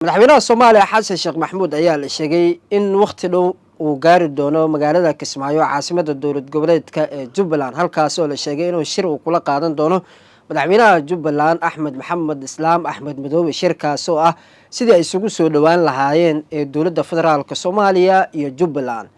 Madaxweynaha Soomaaliya Xasan Sheekh Maxamuud ayaa la sheegay in wakhti dhow uu gaari doono magaalada Kismaayo, caasimada dowlad goboleedka ee Jubbaland, halkaas oo la sheegay inuu shir uu kula qaadan doono madaxweynaha Jubbaland Axmed Maxamed Islaam, Axmed Madoobe, shirkaas oo ah sidii ay isugu soo dhowaan lahaayeen ee dowladda federaalka Soomaaliya iyo Jubbaland.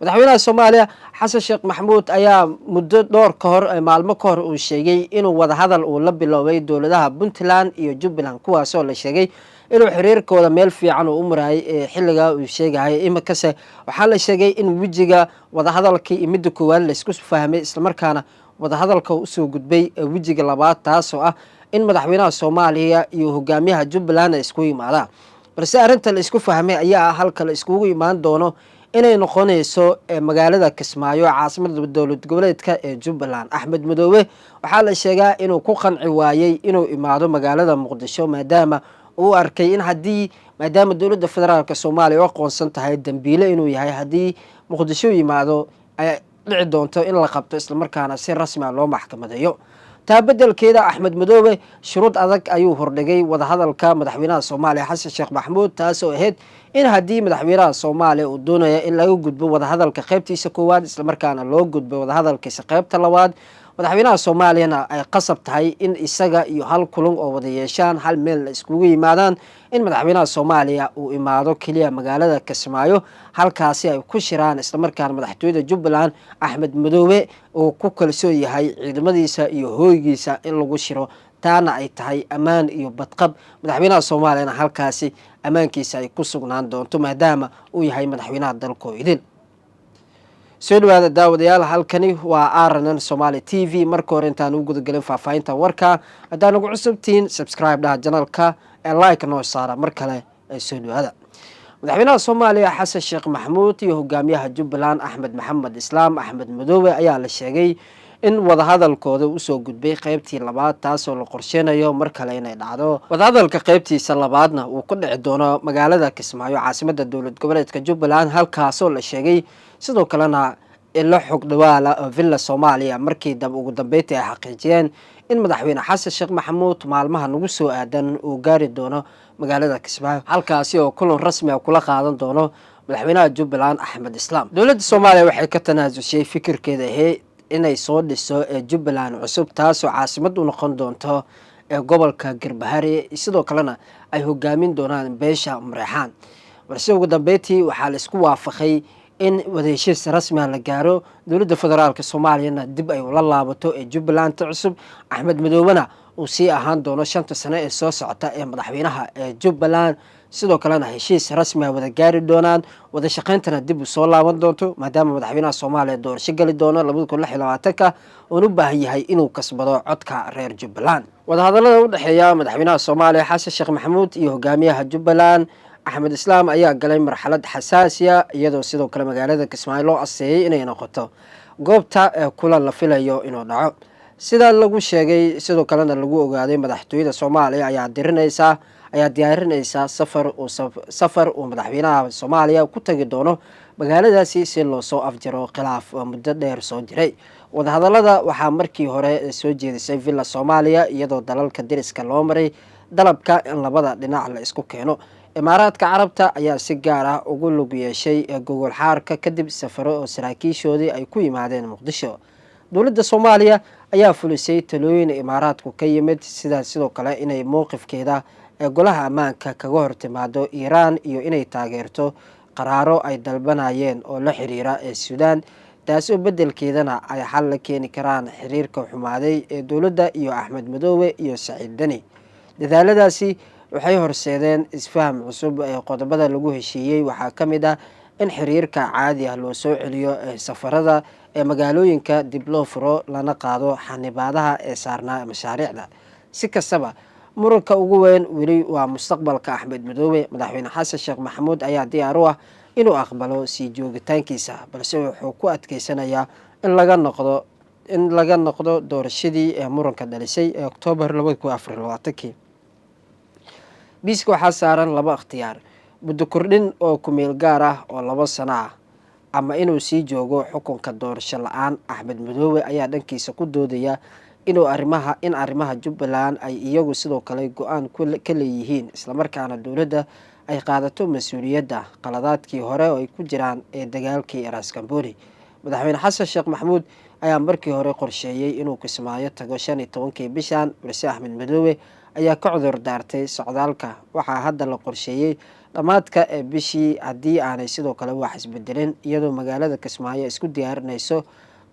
Madaxweynaha Soomaaliya Xasan Sheekh Maxamuud ayaa muddo dhowr ka hor, maalmo ka hor, uu sheegay inuu wadahadal uu la biloobay dowladaha Puntland iyo Jubbaland, kuwaasoo la sheegay inuu xiriirkooda meel fiican uu u maraayay ee xilligaa uu sheegayay. Iminkase waxaa la sheegay in wejiga wadahadalkii iyo midda koowaad laysku fahmay, islamarkaana wadahadalka usoo gudbay wejiga labaad, taasoo ah in madaxweynaha Soomaaliya iyo hogaamiyaha Jubbaland ay isku yimaadaan. Balse arrinta la isku fahmay ayaa ah halka la iskugu imaan doono inay noqonayso magaalada Kismaayo, caasimada dowlad goboleedka ee Jubbaland. Axmed Madoobe waxaa la sheegaa inuu ku qanci waayey inuu imaado magaalada Muqdisho, maadaama uu arkay in haddii, maadaama dowladda federaalka Soomaaliya u aqoonsan tahay dambiile inuu yahay, haddii Muqdisho yimaado ay dhici doonto in la qabto, islamarkaana si rasmi a loo maxkamadeeyo. Taa bedelkeeda Axmed Madoobe shuruud adag ayuu hordhigay wadahadalka madaxweynaha Soomaaliya Xasan Sheekh Maxamuud, taasoo ahayd in haddii madaxweynaha Soomaaliya uu doonaya in laga gudbo wadahadalka qeybtiisa koowaad, islamarkaana loo gudbo wadahadalkiisa qeybta labaad, madaxweynaha Soomaaliyana ay qasab tahay in isaga iyo hal kulan oo wada yeeshaan, hal meel la iskugu yimaadaan, in madaxweynaha Soomaaliya uu imaado keliya magaalada Kismaayo, halkaasi ay ku shiraan, islamarkaana madaxtooyada Jubbaland Axmed Madoobe uu ku kalsoon yahay ciidamadiisa iyo hooygiisa in lagu shiro, taana ay tahay ammaan iyo badqab, madaxweynaha Soomaaliyana halkaasi ammaankiisa ay ku sugnaan doonto, maadaama uu yahay madaxweynaha dalkoo idin. Soo dhawaada daawadayaal, halkani waa RNN Somaali TV. Marka hore, intaan ugu gudagelin faahfaahinta warka, haddaa nagu cusubtihiin, subscribe dhaha channelka ee like noo saara. Mar kale ee soo dhawaada. Madaxweynaha Soomaaliya Xasan Sheekh Maxamuud iyo hogaamiyaha Jubbaland Axmed Maxamed Islaam, Axmed Madoobe, ayaa la sheegay in wadahadalkooda usoo gudbay qeybtii labaad, taasoo la qorsheynayo mar kale inay dhacdo. Wadahadalka qeybtiisa labaadna uu ku dhici doono magaalada Kismaayo, caasimada dowlad goboleedka Jubbaland, halkaasoo la sheegay sidoo kalena ilo xog dhawaala oo Villa Soomaaliya markii dab ugu dambeyntii ay xaqiijiyeen in madaxweyne Xasan Sheekh Maxamuud maalmaha nagu soo aadan uu gaari doono magaalada Kismaayo, halkaasi oo kulan rasmi a kula qaadan doono madaxweynaha Jubbaland Axmed Islaam. Dowladda Soomaaliya waxay ka tanaasushay fikirkeeda ahayd inay soo dhiso ee Jubbaland cusub, taasoo caasimad u noqon doonto ee gobolka Garbahari, sidoo kalena ay hogaamin doonaan beesha Mareexaan. Balse ugu dambeyntii waxaa la isku waafaqay in wadaheshiis rasmiga la gaaro, dowladda federaalka Soomaaliyana dib ay ula laabato ee Jubbalandta cusub, Axmed Madoobena uu sii ahaan doono 5ta sano ee soo socota ee madaxweynaha ee Jubbaland, sidoo kalena heshiis rasmiga wada gaari doonaan, wada shaqeyntana dib u soo laaban doonto, maadaama madaxweynaha Soomaaliya doorasho geli doono 2026-ka, uuna u baahan yahay inuu kasbado codka reer Jubbaland. Wadahadalada u dhexeeya madaxweynaha Soomaaliya Xasan Sheekh Maxamuud iyo hogaamiyaha Jubbaland Axmed Islaam ayaa galay marxalad xasaasiya, iyadoo sidoo kale magaalada Kismaayo loo aseeyay inay noqoto goobta ee kulan la filayo inuu dhaco. Sida lagu sheegay, sidoo kalena lagu ogaaday, madaxtooyada Soomaaliya ayaa diyaarinaysaa safar uu madaxweynaha Soomaaliya ku tagi doono magaaladaasi si loo soo afjaro khilaaf oo muddo dheer soo jiray. Wadahadalada waxaa markii hore soo jeedisay Villa Soomaaliya, iyadoo dalalka deriska loo maray dalabka in labada dhinac la isku keeno. Imaaraadka Carabta ayaa si gaar ah ugu lug yeeshay gogol xaarka kadib safaro oo saraakiishoodii ay ku yimaadeen Muqdisho. Dowladda Soomaaliya ayaa fulisay talooyin Imaaraadku ka yimid, sida sidoo kale inay mowqifkeeda ee Golaha Ammaanka kaga hor timaado Iiraan iyo inay taageerto qaraaro ay dalbanayeen oo la xiriira ee Suudaan, taasi oo beddelkeedana ay xal la keeni karaan xiriirka xumaaday ee dowladda iyo Axmed Madoobe iyo Saciid Deni. Dadaaladaasi waxay horseedeen isfaham cusub. Ee qodobada lagu heshiiyey waxaa ka mid ah in xiriirka caadi ah loo soo celiyo ee safarada ee magaalooyinka dib loo furo, lana qaado xanibaadaha ee saarnaa mashaariicda. Si kastaba, muranka ugu weyn weli waa mustaqbalka Axmed Madoobe. Madaxweyne Xasan Sheekh Maxamuud ayaa diyaar u ah inuu aqbalo sii joogitaankiisa, balse wuxuu ku adkeysanayaa in laga noqdo doorashadii ee muranka dhalisay ee Oktoobar 2024-kii. Miiska waxaa saaran laba ikhtiyaar: muddo kordhin oo kumeel gaar ah oo 2 sano ah, ama inuu sii joogo xukunka doorasho la-aan. Axmed Madoobe ayaa dhankiisa ku doodaya inuu arrimaha in arrimaha Jubbaland ay iyagu sidoo kale go-aan ka leeyihiin, islamarkaana dowladda ay qaadato mas-uuliyadda qaladaadkii hore oo ay ku jiraan ee dagaalkii Raaskambooni. Madaxweyne Xasan Sheekh Maxamuud ayaa markii hore qorsheeyey inuu Kismaayo tago 15-kii bishan, balse Axmed Madoobe ayaa ka cudur daartay socdaalka. Waxaa hadda la qorsheeyey dhammaadka ee bishii haddii aanay sidoo kale wax isbedelin, iyadoo magaalada Kismaayo isku diyaarinayso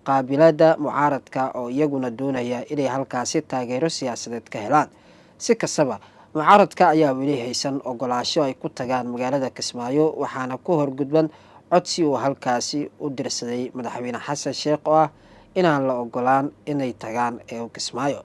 qaabilada mucaaradka oo iyaguna doonaya inay halkaasi taageero siyaasadeed ka helaan. Si kastaba, mucaaradka ayaa weli haysan ogolaasho ay ku tagaan magaalada Kismaayo, waxaana ku horgudban codsi uu halkaasi u dirsaday madaxweyne Xasan Sheekh oo ah inaan la ogolaan inay tagaan ee Kismaayo.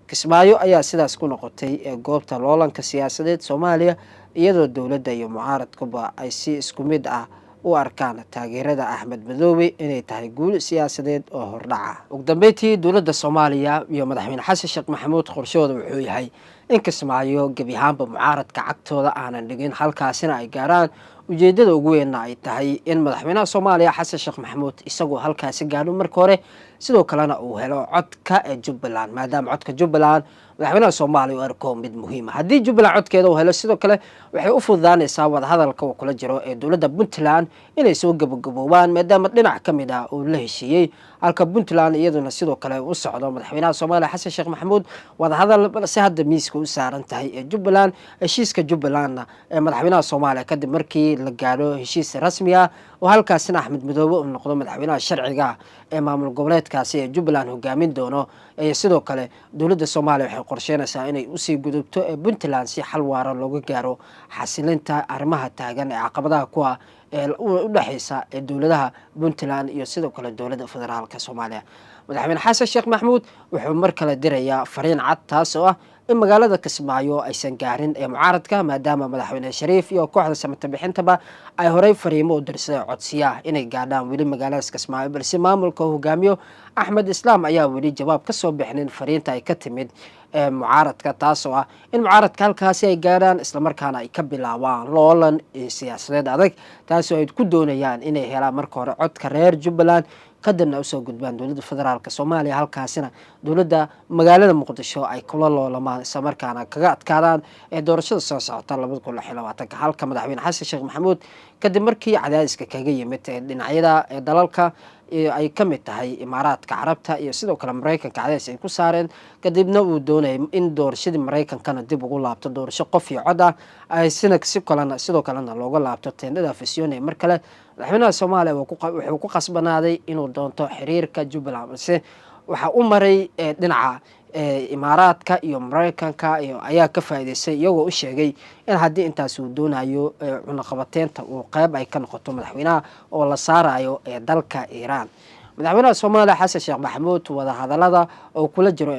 Kismaayo ayaa sidaas ku noqotay ee goobta loolanka siyaasadeed Soomaaliya, iyadoo dowladda iyo mucaaradkuba ay si isku mid ah u arkaan taageerada Axmed Madoobe inay tahay guul siyaasadeed oo hordhaca. Ugu dambeyntii, dowladda Soomaaliya iyo madaxweyne Xasan Sheekh Maxamuud qorshahooda wuxuu yahay in Kismaayo gebi ahaanba mucaaradka cagtooda aanan dhigin, halkaasina ay gaaraan. Ujeedada ugu weynna ay tahay in madaxweynaha Soomaaliya Xasan Sheekh Maxamuud isagoo halkaasi gaadho marka hore, sidoo kalena uu helo codka ee Jubbaland, maadaama codka Jubbaland madaxweynaha Soomaaliya u arko mid muhiima. Haddii Jubbaland codkeeda uu helo, sidoo kale waxay u fududaanaysaa wadahadalka uu kula jiro ee dowladda Puntland inay soo gabagaboobaan, maadaama dhinac ka mid ah uu la heshiiyey, halka Puntland iyaduna sidoo kale u socdo madaxweynaha Soomaaliya Xasan Sheekh Maxamuud wadahadal, balse hadda miiska u saaran tahay ee Jubbaland. Heshiiska Jubbalandna ee madaxweynaha Soomaaliya kadib markii la gaadho heshiis rasmi ah oo halkaasina Axmed Madoobe uu noqdo madaxweynaha sharciga ee maamul goboleedkaasi ee Jubbaland hogaamin doono, sidoo kale dowladda Soomaaliya waxay qorsheynaysaa inay usii gudubto ee Puntland si xal waara looga gaaro xasilinta arrimaha taagan ee caqabadaha kuwa ee u dhexeysa ee dowladaha Puntland iyo sidoo kale dowladda federaalka Soomaaliya. Madaxweyne Xasan Sheekh Maxamuud wuxuu mar kale dirayaa fariin cad, taas oo ah in magaalada Kismaayo aysan gaarin ee mucaaradka, maadaama madaxweyne Shariif iyo kooxda samata bixintaba ay horey fariimo u dirsadeen codsiyaah inay gaadhaan weli magaaladaas Kismaayo, balse maamulka hogaamiyo Axmed Islaam ayaa weli jawaab ka soo bixinin fariinta ay ka timid ee mucaaradka, taas oo ah in mucaaradka halkaasi ay gaadhaan islamarkaana ay ka bilaabaan loolan siyaasadeed adag, taasoo ay ku doonayaan inay helaan marka hore codka reer Jubbaland, kadibna usoo gudbaan dowladda federaalka Soomaaliya, halkaasina dowladda magaalada Muqdisho ay kula loolamaan islamarkaana kaga adkaadaan ee doorashada soo socota 2026-ka. Halka madaxweyne Xasan Sheekh Maxamuud kadib markii cadaadiska kaga yimid ee dhinacyada ee dalalka ay ka mid tahay Imaaraadka Carabta iyo sidoo kale Maraykanka cadaadis ay ku saareen, kadibna uu doonayay in doorashadii Maraykankana dib ugu laabto doorasho qof iyo cod ah, ay sina si kalena sidoo kalena looga laabto teendhada Afisyoone, mar kale madaxweynaha Soomaaliya wuxuu ku qasbanaaday inuu doonto xiriirka Jubbaland, balse waxaa u maray dhinaca Imaaraadka iyo Maraykanka iyo ayaa ka faa'iideystay, iyagoo u sheegay in haddii intaas uu doonayo cunaqabateynta uu qeyb ay ka noqoto madaxweynaha oo la saarayo ee dalka Iiraan. Madaxweynaha Soomaaliya Xasan Sheekh Maxamuud wadahadalada oo kula jiro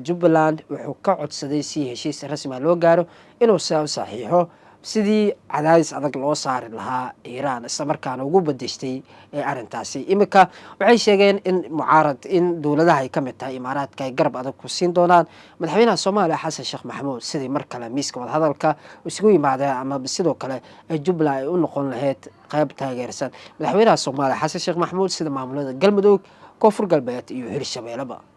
Jubbaland wuxuu ka codsaday si heshiis rasmi ah loo gaaro inuu saxiixo sidii cadaadis adag loo saari lahaa Iiraan, islamarkaana ugu badeshtay ee arrintaasi. Iminka waxay sheegeen in mucaarad in dowladaha ay ka mid tahay Imaaraadka ay garab adag ku siin doonaan madaxweynaha Soomaaliya Xasan Sheekh Maxamuud sidii mar kale miiska wadahadalka isugu yimaadeen ama sidoo kale ee Jubbaland ay u noqon lahayd qeyb taageersan madaxweynaha Soomaaliya Xasan Sheekh Maxamuud, sida maamulada Galmudug, Koonfur Galbeed iyo Hirshabeelleba.